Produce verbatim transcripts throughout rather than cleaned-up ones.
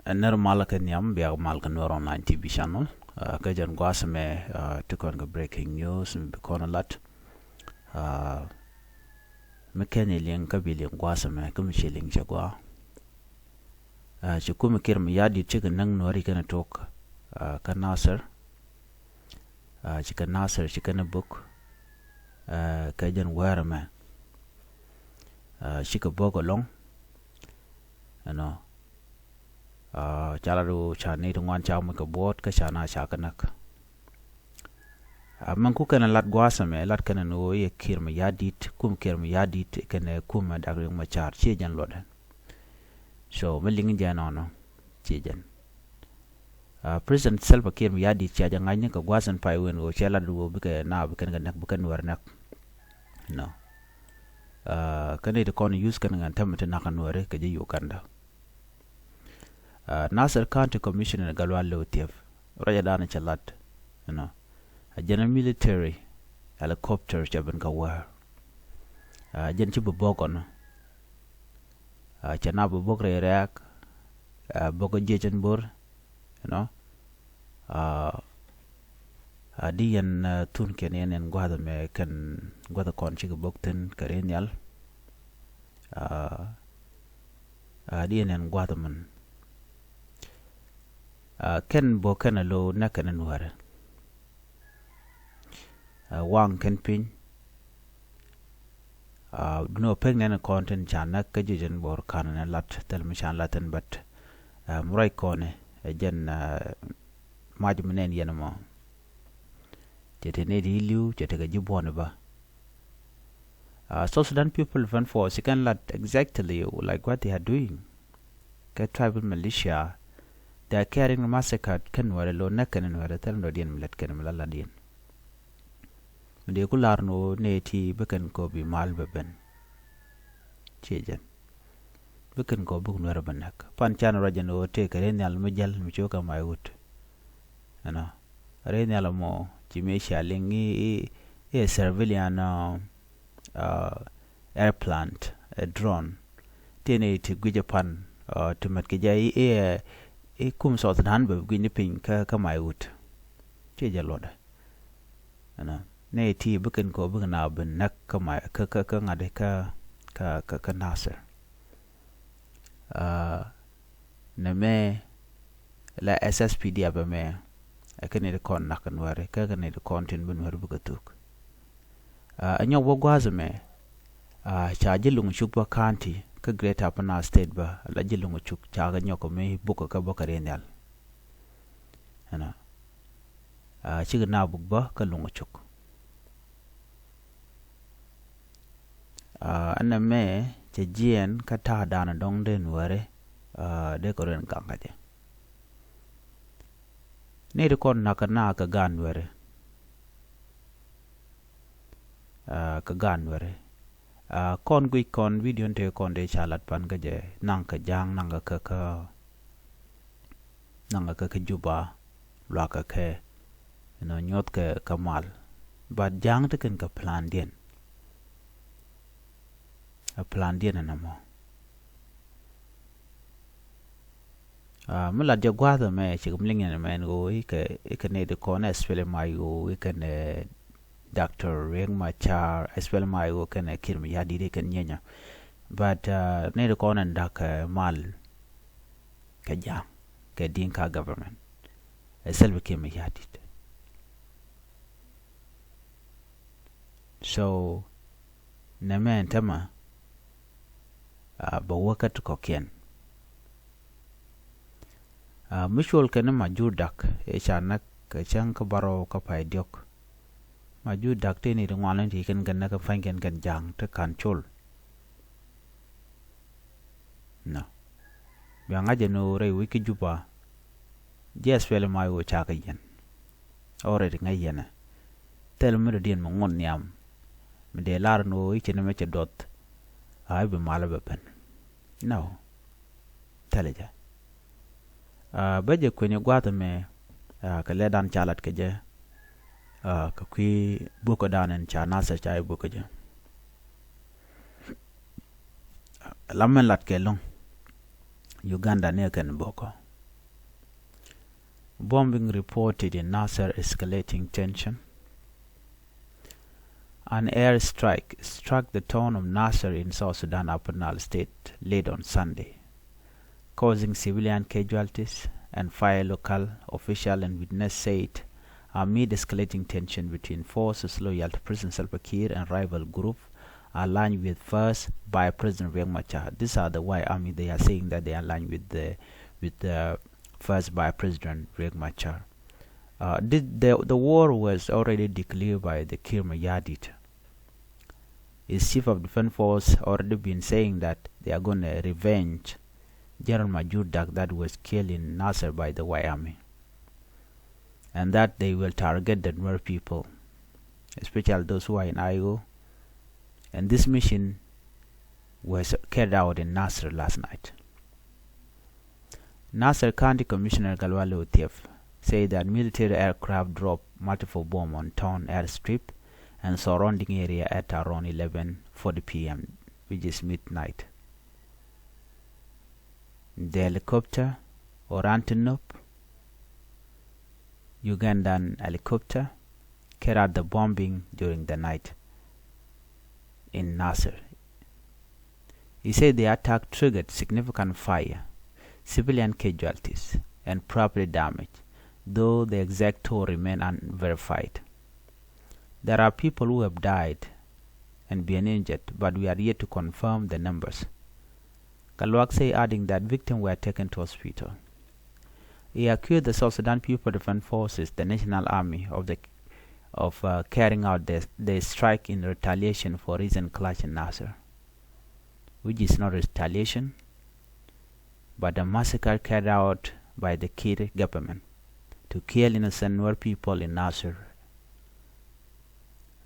Ɛ nɛr mal kɛ nhiam, biak mal kɛ Nuɛr Online T V channel. Kä jɛn gua̱a̱th mɛ ti kɔn kɛ breaking news mi bi kɔn lat. Mi kɛn i̱ liŋ kä bi liŋ gua̱a̱th mɛ kä mi ci liŋ cɛ gua̱a̱. Ci kumɛ Kiir Mayardit cikɛ näk Nuääri kɛnɛ tok kä Nasir. Cikɛ Nasir cikɛ ni buk kɛ jɛn wäär mɛ. Cikɛ bok along. Ɛnɔ ca lat wu ca ni ti ŋuan ca muc kɛ buɔt kä ca na ca kɛ näk. Mɛn ku kɛn lat gua̱a̱th mɛ lat kɛn ni wu iɛ Kiir Mayardit, kum Kiir Mayardit kɛn kum mɛ Dak Riek Machar ci jɛn luɔtdɛ. So mi liŋ jɛ nɔnɔ ci jɛn. President Salva Kiir Mayardit cia jɛ ŋa̱cni kɛ gua̱a̱th in pay wen ɣöö cia lat ɣöö bikɛ na bikɛn kɛ näk bikɛn Nuɛr näk. Nɔ. Kä ni ti kɔn use kɛn ŋɛn tämɛ ti nak Nuɛri kɛ jɛ Uganda. Nasir County Commissioner Gatluak Lew Thiep ruacɛ dan cɛ lat. Nɔ. A jɛn military helicopter cɛ ben kɛ wäär. Jɛn ci bi bok ɔnɔ. Cɛ na bi bok rɛy rɛɛk. Bok jiɛc in bo̱r. Ɛnɔ. A di yɛn thun kɛn yɛn ɛn gua̱th mɛ kɛn gua̱th kɔn cikɛ bok thin kɛ ri nhial. A di yɛn ɛn gua̱th mɛn. Kɛn bok kɛn a lo̱w nɛ kɛn Nuɛri. Waŋ kɛn piny. Duni ɔ pek nɛn kɔn tin ca näk kä ji̱ jɛn bor kan nɛ lat thil mi ca lat thin bät. Mi ruac kɔn ɛ jɛn mac mi nɛn yɛn mɔ. Cɛ ti nɛy ti li̱w cɛ ti kɛ ji̱ buɔ̱n i̱ bä. South Sudan People Defense Force ci kɛn lat exactly like what they are doing. Kɛ tribal militia, they are carrying massacre kɛn Nuɛri lo̱ näk kɛn Nuɛri thil dɔ̱diɛn mi lät kɛn mi la latdiɛn. Mi dee ku lar ni ɣöö nɛy ti bi kɛn kɔ bi mal bɛ ben. Ciɛ jɛn bi kɛn kɔ buk Nuɛri bɛ näk pan can ruac jɛn ɣöö tëëkɛ ri nhial mi jäl mi cio̱kɛ may wut. Ɛnɔ ri nhial mɔ ci mi cia liŋ i̱ i̱ civilian airplane, drone. Tëë ni ti guic pan ti mät kɛ jɛ i̱ kum South Sudan bɛ guic ni piny kä kä may wut. Ciɛ jɛ luɔtdɛ. Ɛnɔ ni ti bikɛn kɔ bikɛn a bi näk kä may kä kä ŋa̱t kä kä kä Nasir. Nɛ mɛ la S S P D F mɛ ɛ kɛ ni ti kɔn nak Nuɛri kä kɛ ni ti kɔn tin bi Nuɛri bikɛ thuk. Ɛ nyɔk bä gua̱a̱th mɛ ca ji̱ luŋ cuk bä county kä Greater Upper Nile State bä la ji̱ luŋ cuk ca kɛ nyɔk mi buk kä bä kɛ ri nhial. Ɛnɔ cikɛ na buk bä kä luŋ cuk. Ɛn ɛmɛ cɛ jiɛɛn kä ta̱a̱ da̱a̱n dɔ̱ŋ dee Nuɛri dee kɛ ruɛn gaŋ kä jɛ. Ni ti kɔn nakä na kɛ gaan Nuɛri. Kɛ gaan Nuɛri kɔn guic kɔn video ni tëë kɔn dee ca lat pan kä jɛ naŋ kɛ ja̱a̱ŋ naŋ kɛ kä naŋ kɛ kä Juba luakä kɛ. Inɔ nyuɔth kɛ kɛ mal. But ja̱a̱ŋ ti kɛn kɛ plandiɛn. A plandiɛn ɛn ɛmɔ. Mi lat jɛ gua̱a̱th ɛmɛ cik mi liŋ ɛn ɛmɛ ɛn ɣöö ikɛ ikɛ nɛy ti kɔn ɛ SPLM IO ikɛn ɛ Doctor Riek Machar SPLM IO kɛn ɛ Kiir Mayardit ikɛn nyienya. But nɛy ti kɔn ɛn da̱k kɛ mal kɛ ja̱a̱ŋ kɛ Dinka government. Ɛ Salva Kiir Mayardit. So nɛmɛ ɛn tämɛ bɛ wäkä ti kɔ̱kiɛn. Mi cuɔl kɛn ma jur dak ɛ ca näk kɛ cäŋ kä bärɔw kä pay diɔ̱k. Ma jur dak tëë ni ti ŋuan ni ti kɛn kɛn näk kɛ pa̱ny kɛn kɛn ja̱a̱ŋ ti ka̱n col. Nɔ bia ŋa̱c ɛn ɣöö rɛy wec kä Juba. Ji̱ SPLM IO cakɛ yɛn. Already ŋäc yɛn ɛ thil mi dɔ̱diɛn mi ŋuɔ̱t nhiam. Mi dee lar ɛn ɣöö i̱ ci ni mɛ cɛ duɔth a i̱ bi malä bɛ ben. Nɔ thilɛ jɛ. Bä jɛ kueny gua̱a̱th ɛmɛ kɛ lɛ dan ca lat kɛ jɛ. Kɛ kui̱ buɔkä dan ɛn ca Nasir ca i̱ buɔkä jɛ. Lam mɛn lat kɛ lo̱ŋ Uganda ni kɛn bokɔ. Bombing reported in Nasser, escalating tension. An airstrike struck the town of Nasser in South Sudan, Upper Nile State, late on Sunday, causing civilian casualties and fire, local official and witness said, amid escalating tension between forces loyal to President Salva Kiir and rival group aligned with First Vice President Riek Machar. These are the White Army. They are saying that they align with the, with the First Vice President Riek Machar. Uh, the, the, the war was already declared by the Kiir Mayardit. His Chief of Defense Force already been saying that they are gonna revenge General Majur Dak that was killed in Nasser by the White Army, and that they will target the Nuer people, especially those who are in Ayo. And this mission was carried out in Nasser last night. Nasser County Commissioner Gatluak Lew Thiep said that military aircraft dropped multiple bombs on town airstrip and surrounding area at around eleven forty p m, which is midnight. The helicopter, or Antonov, Ugandan helicopter, carried out the bombing during the night in Nasser. He said the attack triggered significant fire, civilian casualties, and property damage, though the exact toll remain unverified. There are people who have died and been injured, but we are yet to confirm the numbers. Gatluak say, adding that victims were taken to hospital. He accused the South Sudan People Defense Forces, the National Army, of the, of, uh, carrying out the, the strike in retaliation for recent clash in Nasser, which is not retaliation, but a massacre carried out by the Kiir government to kill innocent Nuer people in Nasser.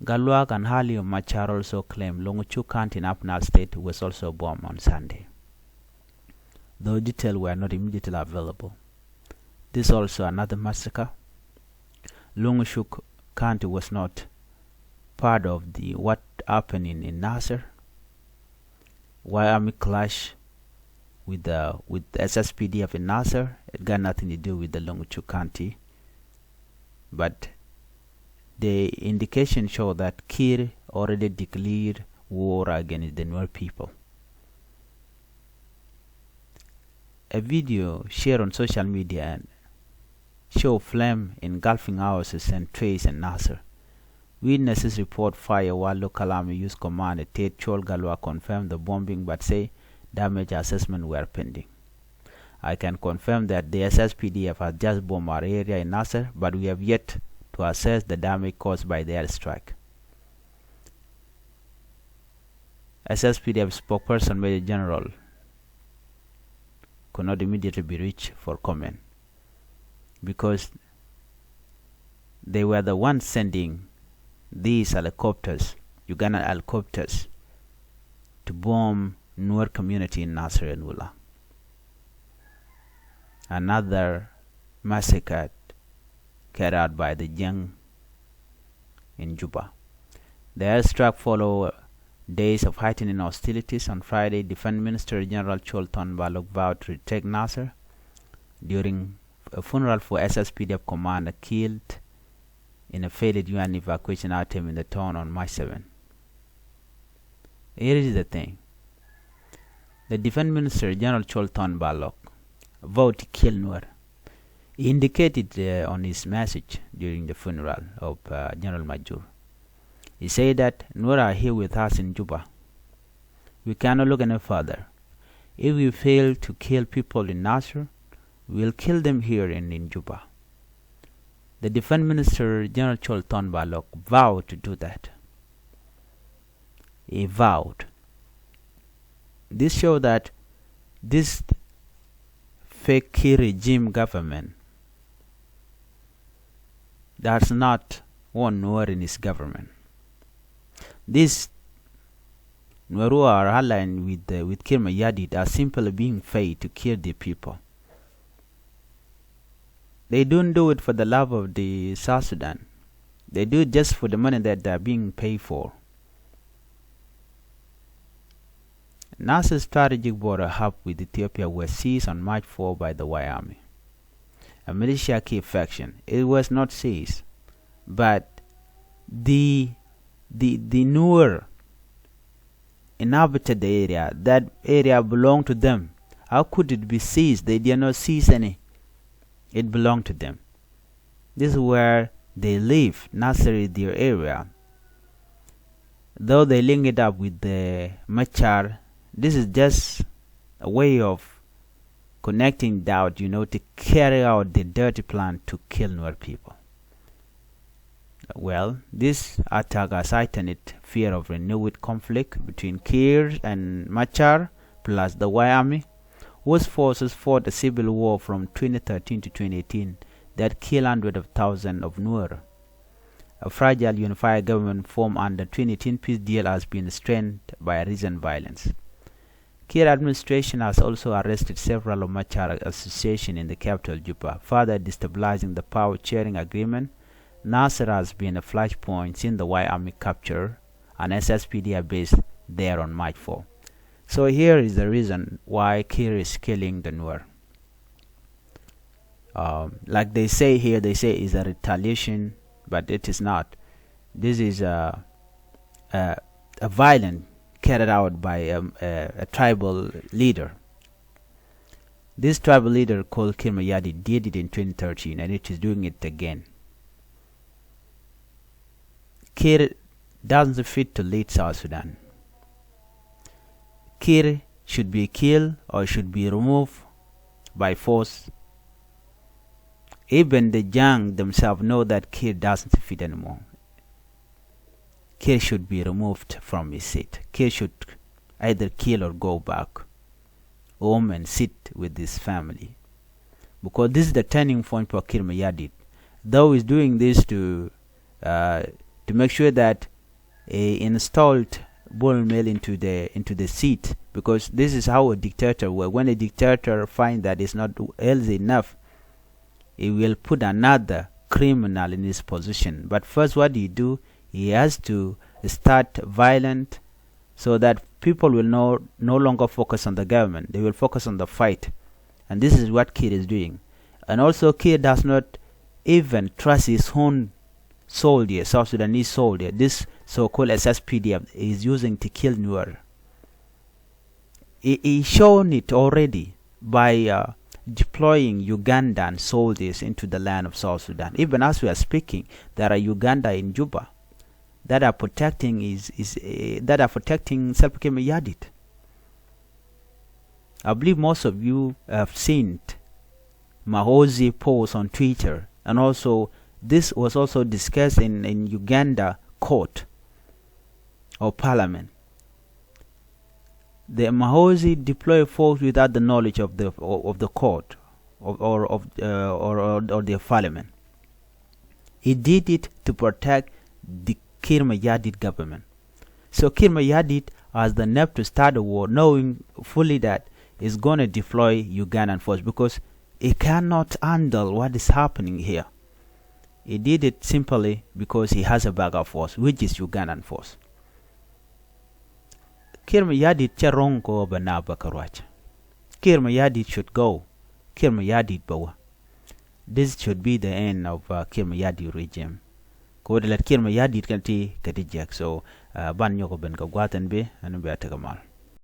Gatluak and Riek Machar also claim Longchuk County in Upper Nile State was also bombed on Sunday, though details were not immediately available. This is also another massacre. Longchuk County was not part of the, what happened in, in Nasser. White Army clash with the, with S S P D F in Nasser, it got nothing to do with the Longchuk County. But the indication show that Kiir already declared war against the Nuer people. A video shared on social media show flame engulfing houses and trees in Nasser. Witnesses report fire while local army use commander Ted Chol Gatluak confirmed the bombing but say damage assessment were pending. I can confirm that the S S P D F has just bombed our area in Nasser, but we have yet to assess the damage caused by the airstrike. S S P D F spokesperson Major General could not immediately be reached for comment because they were the ones sending these helicopters, Uganda helicopters, to bomb Nuer community in Nasser and Ula. Another massacre carried out by the Jiang in Juba. The airstrike followed days of heightening hostilities. On Friday, Defense Minister General Chol Thon Balok vowed to retake Nasser during a funeral for S S P D F commander killed in a failed U N evacuation attempt in the town on March seven. Here is the thing. The Defense Minister General Chol Thon Balok vowed to kill Nuer. He indicated, uh, on his message during the funeral of, uh, General Majur. He said that Nuer are here with us in Juba. We cannot look any further. If we fail to kill people in Nasser, we will kill them here in, in Juba. The Defense Minister General Chol Thon Balok vowed to do that. He vowed. This show that this fake Kiir regime government does not want Nuer in his government. These Nuer who are aligned with, uh, with Kiir Mayardit are simply being paid to kill the people. They don't do it for the love of the South Sudan. They do it just for the money that they are being paid for. Nasser's strategic border hub with Ethiopia was seized on March four by the White Army. a militia Kiir faction. It was not seized, but the the the Nuer inhabited the area. That area belonged to them. How could it be seized? They did not seize any. It belonged to them. This is where they live. Nasir is their area. Though they link it up with the Machar, this is just a way of connecting doubt, you know, to carry out the dirty plan to kill Nuer people. Well, this attack has heightened fear of renewed conflict between Kiir and Machar, plus the White Army, whose forces fought a civil war from twenty thirteen to twenty eighteen that killed hundreds of thousands of Nuer. A fragile unified government formed under twenty eighteen peace deal has been strained by recent violence. Kiir administration has also arrested several of Machar associations in the capital Juba, further destabilizing the power sharing agreement. Nasir has been a flashpoint since the White Army capture an S S P D F base there on March four. So here is the reason why Kiir is killing the Nuer. Um, like they say here, they say it's a retaliation, but it is not. This is a, a, a violence carried out by a, a, a tribal leader. This tribal leader called Kiir Mayardit did it in twenty thirteen, and it is doing it again. Kiir doesn't fit to lead South Sudan. Kiir should be killed or should be removed by force. Even the Jang themselves know that Kiir doesn't fit anymore. Kiir should be removed from his seat. Kiir should either kill or go back home and sit with his family. Because this is the turning point for Kiir Mayardit. Though he's doing this to uh, to make sure that he installed Bol Mel into the into the seat, because this is how a dictator works. When a dictator finds that it's not healthy enough, he will put another criminal in his position. But first, what he do, he has to start violent so that people will no, no longer focus on the government. They will focus on the fight. And this is what Kiir is doing. And also, Kiir does not even trust his own soldier, South Sudanese soldier, this so-called S S P D F is using to kill Nuer. He, he shown it already by uh, deploying Ugandan soldiers into the land of South Sudan. Even as we are speaking, there are Uganda in Juba that are protecting is, is uh, that are protecting Salva Kiir Mayardit. I believe most of you have seen Muhoozi post on Twitter, and also this was also discussed in, in Uganda court or parliament. The Muhoozi deploy force without the knowledge of the of the court or or of uh, or, or, or the parliament. He did it to protect the Kiir Mayardit government. So Kiir Mayardit has the nerve to start a war, knowing fully that he's going to deploy Ugandan force because he cannot handle what is happening here. He did it simply because he has a backup force, which is Ugandan force. Kiir Mayardit cɛ wrong ko bɛ na bɛ kɛ ruac. Kiir Mayardit should go. Kiir Mayardit bɛ wä. This should be the end of uh, Kiir Mayardit regime. Ko de lat Kiir Mayardit kɛ ti kɛ ti jek. So uh, ban nyɔk ben kɛ guath ɛn bi ɛn bi a tekɛ mal.